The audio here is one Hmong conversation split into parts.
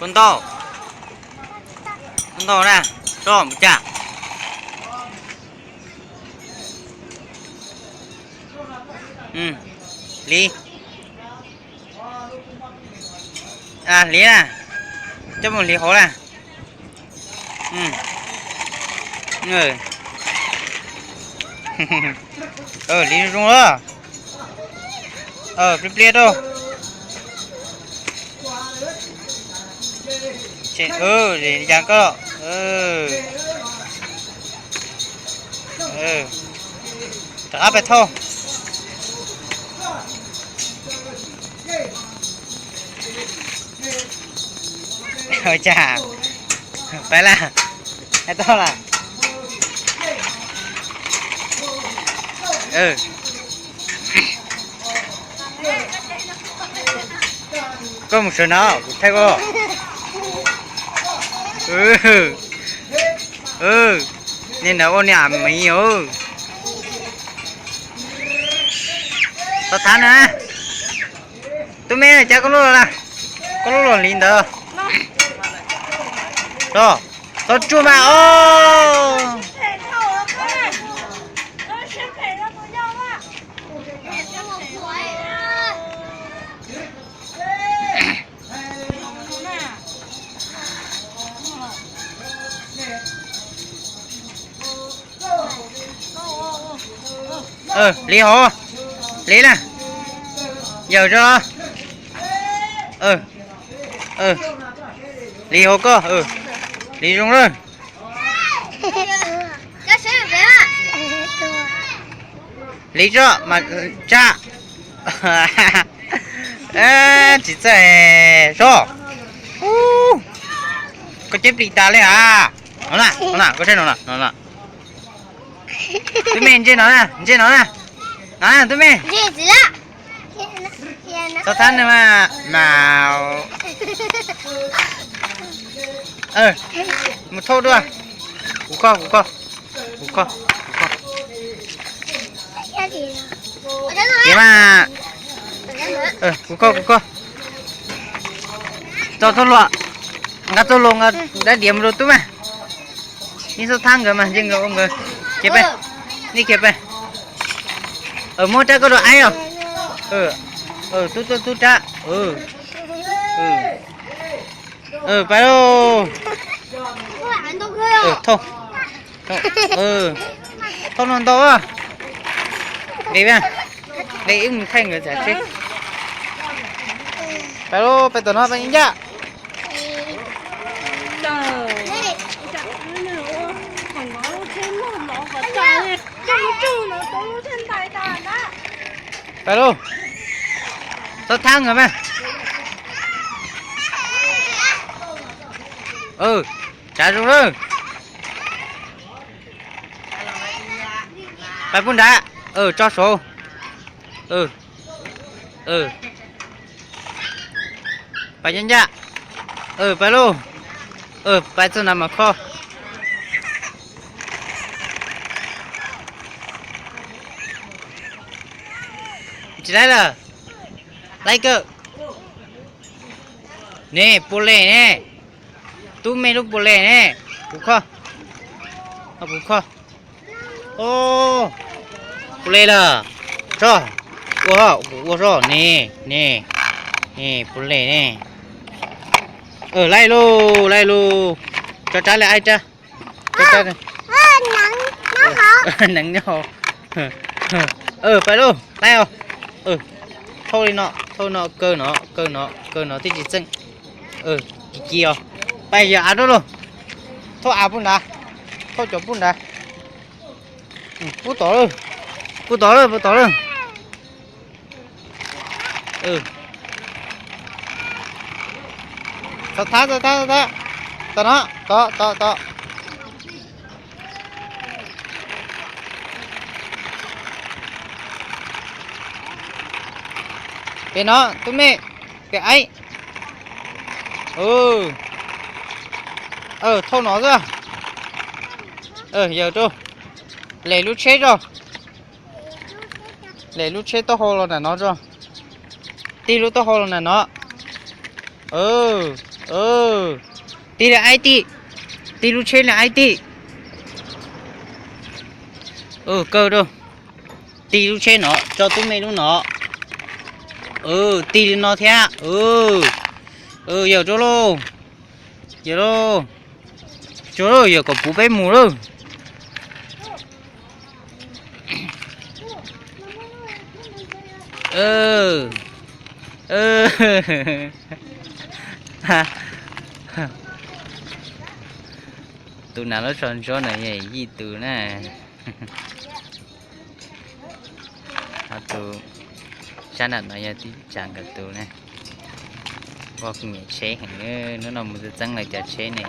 Koj ntau, koj ntau na, tso mus cas. Hliv, hliv na, coj mus hliv hauv na. Hliv zoo zoo os. Pliag pliag rau. Li cas koj. Rov qab pais thauj. Cas, pais lawm, hais tau lawm. Koj mus sawv no kuv thaij koj. Niag ntawd ua niam miv. Txhob thab na. Tub me, cas koj lub los na, koj lub los hliv ntawd. Txhob tsuj mas os. Hliv hauv, hliv na, yawm tso. Hliv hauv koj, hliv zoo lawm. Hliv tso mas tsa. Tsis txawj sob. Koj ceb plis tas li a. No na, no na, koj saib no na, no na. Tub me, ntsia no na, ntsia no na. No na tub me. Txhob thab nws mas. Mus thauj dua. Kuv kho, kuv kho, kuv kho, kuv kho. Tias mas, kuv kho, kuv kho. Txo txhob luag, nqa txo luag, nqa dab diav mus rau tub mas. Nej txhob thab nkawd mas, ntsej nkawd ua nkawd. Khiav peb, nej khiav peb. Muab rab koj rau aib os. Tub, tub rab. Pais lauj. Thauj, thauj no ntau. Nqis, nqis wb mus thaij nkawd tsam seb. Pais lauj, pais tom no pais ncaj. Pais lauj. Txhob thab nkawd mas. Tsav zoo lawm. Pais puag nrad. Tso saud. Pais ncaj ncaj. Pais lauj. Pais txog nrad mas kho. Tsis laib lawm. Laib kawg. Ne, pua les ne. Tub me lub pua les ne. Kuv kho. Kuv kho. Pua les lawm. Tso. Ua, kuv ua tso ne. Ne, pua les ne. Laib lauj, laib lauj. Tso rab li aib rab. Neev nyob hauv. Pais lauj, laib os. Thauj li no, thauj no, kaw no, kaw no, kaw no twb tsis txeej. Ci ci os. Pais yawm av rau lauj. Thauj av puag nrad. Thauj cov puag nrad. Puag tod lawm. Puag tod lawm, puag tod lawm. Txhob thab, txhob thab, txhob thab. Tom no, tom, tom, tom. Pem no, tub me, pem aib. Thauj no xwb. Yawm rau. Lem lub tsheb tso. Lem lub tsheb taub hau los nram no tso. Tig lub taub hau los nram no. Tig li aib tij, tig lub tsheb li aib tij. Kaw rau, tig lub tsheb no tso tub me lub no. Tig li no thiab. Yawm rau lauj, yawm lauj, tsuag lauj, yawm kom puv peb mus lauj. Tus nas lub so ntsob no yog yij tus na. Ho tus sab nram no yog tib tsam nkawd tus na. Ua kuv nyiam tsheb heev, hnub no mus txeeb lawv cov tsheb ne.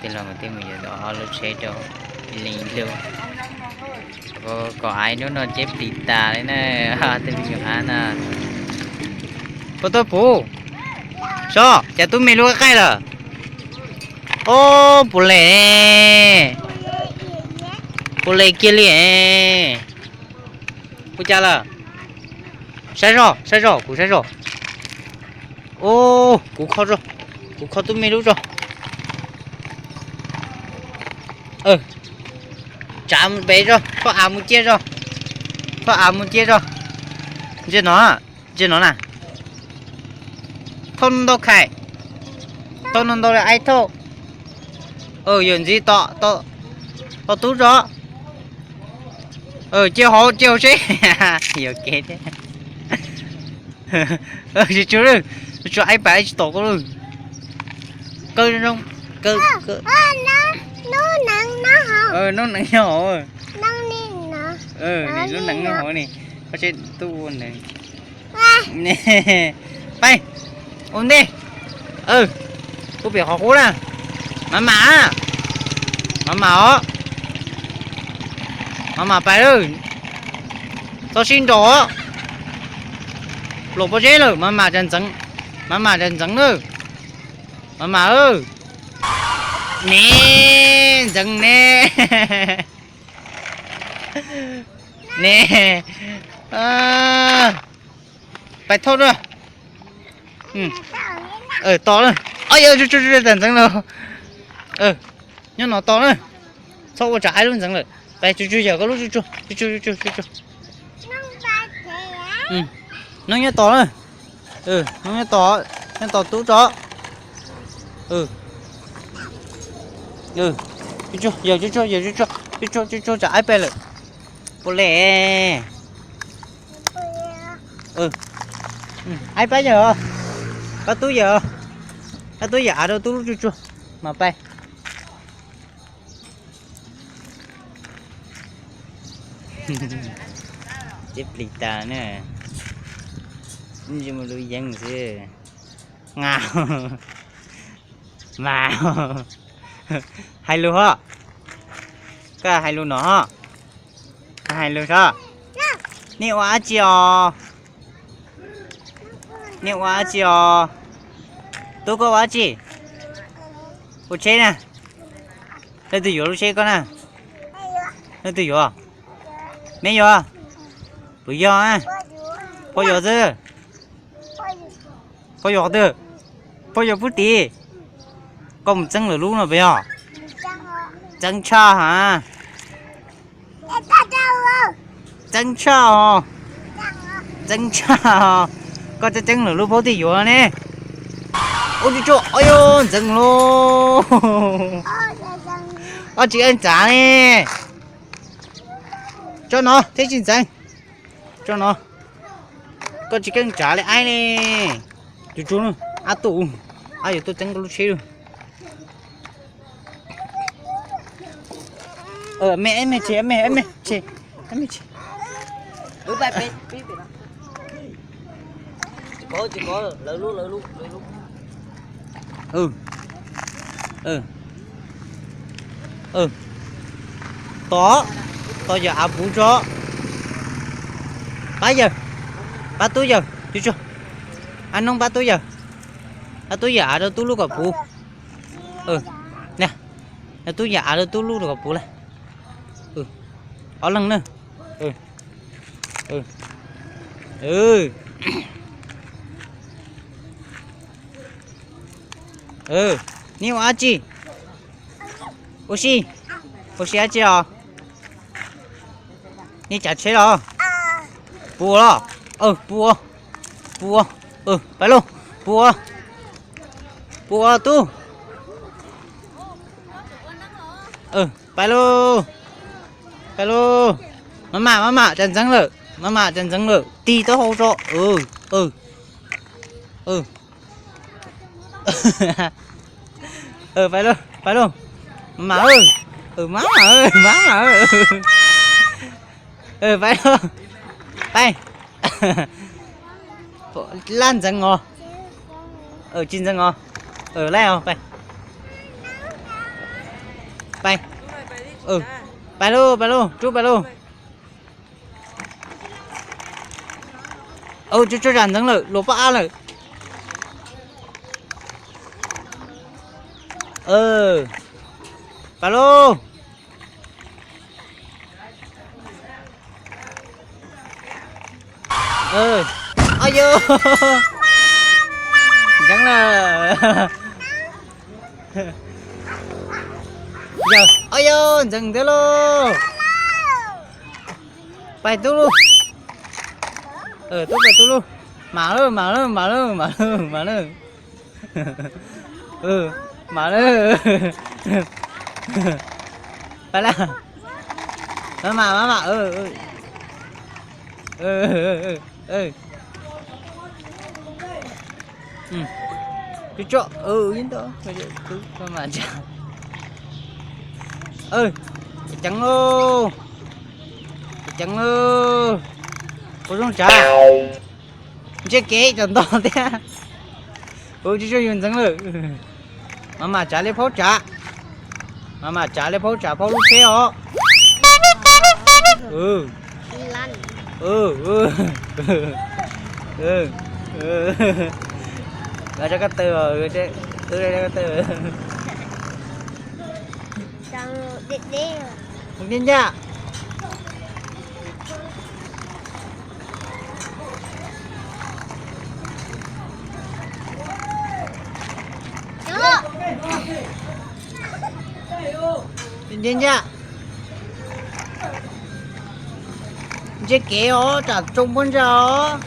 Tej laus mas tej mus yuav tau ob lub tsheb rau ib leeg ib lub. Kom aiv hnub no ceb plis tas li na, tej me nyuam av na. Puas tau puv? Sob, cas tub me lub qaij lawm? Ob, puas lem, puas lem kiag li. Ua cas lawm? Saib zoj, saib zoj, kuv saib zoj. Ub, kuv kho, kuv kho tub me lub tso. Tsav pem tso, thauj av mus ciaj tso, thauj av mus ciaj tso. Ntsia no, ntsia no na. Thauj ntau khais, thauj ntau li aib thauj. Yawm ntxiv tos, tos tub tso. Cia hauv, cia hauv seb. Yuam kev thiab. Tsis tsuag, tsis tsuag aib pais tsis tom koj lawm. Kaw zoo, kaw, kaw. Noob nees nyob hauv. Nim lub nees nyob hauv ni, koj seb tub ua nees. Pais ua ntej. Ua pem qhov qub na. Maj mam, maj mam os, maj mam pais lawm. Txhob sib nraus os. Los pob zeb lawm, maj mam tsa ntxeev, maj mam tsa ntxeev na. Maj mam, ne, ntxeev ne, ne. Pais thauj na. Tos na. Tsa ntxeev lawm. Nyob no tos na. Txhob ua tsam aib lub ntxeev lawm. Pais tsuag tsuag yawm koj lub tsuag tsuag, tsuag tsuag, tsuag tsuag. Noob nyob tos na. Noob nyob tos, nyob tos tub tso. Tsuag tsuag, yawm tsuag tsuag, yawm tsuag tsuag, tsuag tsuag, tsuag tsam aib pais lawm. Puas lem? Aib pab yawm, pab tub yawm, pab tub yawm av rau tub lub tsuag tsuag mas pais. Ceb plis tas na. Ntsis mus lub yeeb xwb. Nga, mas hais lus ho. Koj hais lus no ho. Hais lus sab. Nej ua dab tsi os? Nej ua dab tsi os? Tub koj ua dab tsi? Ua tsheb na. Leej twg yuav lub tsheb koj na? Leej twg yuav? Meb yuav? Puas yog? Phauj yuav xwb. Phauj yuav qhov twg? Phauj yuav pub tim. Koj mus txeeb lawv lub no puas yog? Txeeb tshaj ha. Txeeb tshaj os. Txeeb tshaj os. Koj txeeb txeeb lawv lub phauj thiaj yuav ne. Ua tsuag tsuag, ntxeev lauj. Koj tsis eej txav ne. Tso no thiab tsis ntxeev. Tso no. Koj tsis keej tsav li aib ne. Tsuag tsuag, ab tuj, ab yuav tuaj txeeb koj lub tsheb lawm. Me, me, tsis, me, me, tsis, me, tsis. Tos, tos yawm av puv tso. Pab yawg, pab tub yawg, tsuag tsuag. Ab noob pab tub yawg, pab tub yawg av rau tub lub kom puv. Tub yawg av rau tub lub kom puv lawm. Ob leeg na. Ua, ua, ua. Neb ua dab tsi? Ua si, ua si dab tsi os? Neb cav tsheb los? Puas los? Puas, puas, pais lauj, puas, puas tub. Pais lauj, pais lauj. Maj mam, maj mam tsa ntxeev lawm, maj mam tsa ntxeev lawm, tig taub hau tso. Pais lauj, pais lauj. Maj mam, maj mam, pais lauj, pais. Laj ntxeev os. Tsis ntxeev os. Laj os, pais. Pais. Pais lauj, pais lauj, rub pais lauj. Tsuag tsuag zam ntxeev lawm, luas paj ab lawm. Pais lauj. Au yog, ntxeev lawm. Au yog, ntxeev thiab lauj. Pais tub lauj. Tub pais tub lauj. Mam lawm, mam lawm, mam lawm, mam lawm, mam lawm. Mam lawm. Pais lawm. Maj mam, maj mam. Tub tso, tub maj mam tsa. Ceev lauj, ceev lauj. Ua zoo tsav. Ntsej kev tsaus nto thiab. Ua tsuag tsuag yus ntxeev lawm. Maj mam tsav li phaub tsav. Maj mam tsav li phaub tsav phaub lub tsheb os. Rov kab taw, rov kab taw. Ncaj ncaj. Ncaj ncaj. Ntsej kev os, tsam tsoo pob ntsag os.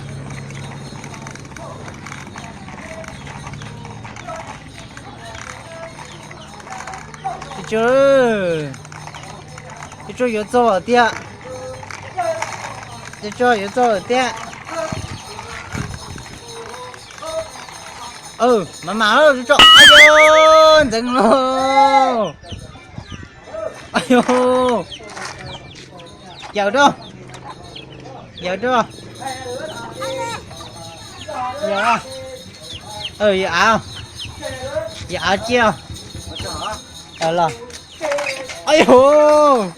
Tsuag yuav txog tiag. Tsuag yuav txog tiag. Maj mam, ntxeev lauj. Yawm rau, yawm rau. Yawm av, yawm av ciaj los. Au yog.